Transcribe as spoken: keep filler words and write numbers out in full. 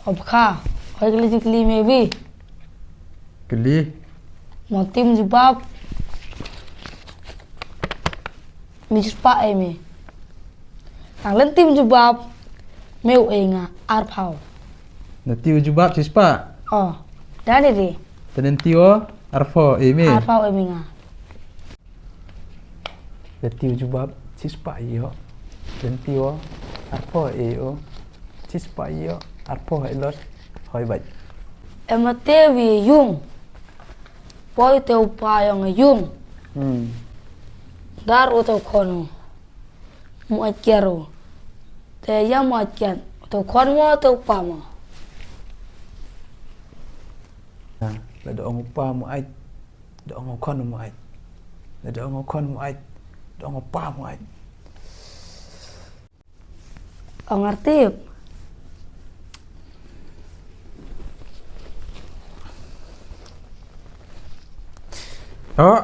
Obkha, hoi kylli jingkylli me wi. Kylli. Mo tim jubab. Mi chispah ei me. Nang len tim jubab. Me u ei nga arphaw. Na tiu jubab chispah. Oh, dane de. Tenen tiu arphaw ei me. Arphaw ei me nga. Lynti u jubab chispah ïoh. Lynti u arphew ïoh. Chispah ïoh arphew ïoh. Hoi bait. Em te wi yung. Poi te u pa yong yung. Hmm. Dar u te u khon u. Mu ait kiar u. Te ya mu ait kiar. U te u khon mu te u pa mu. La da ong u pa mu ait. Da ong u khon mu ait. Da ong u khon mu ait. Da ong u pa mu ait. Ong artip. Oh.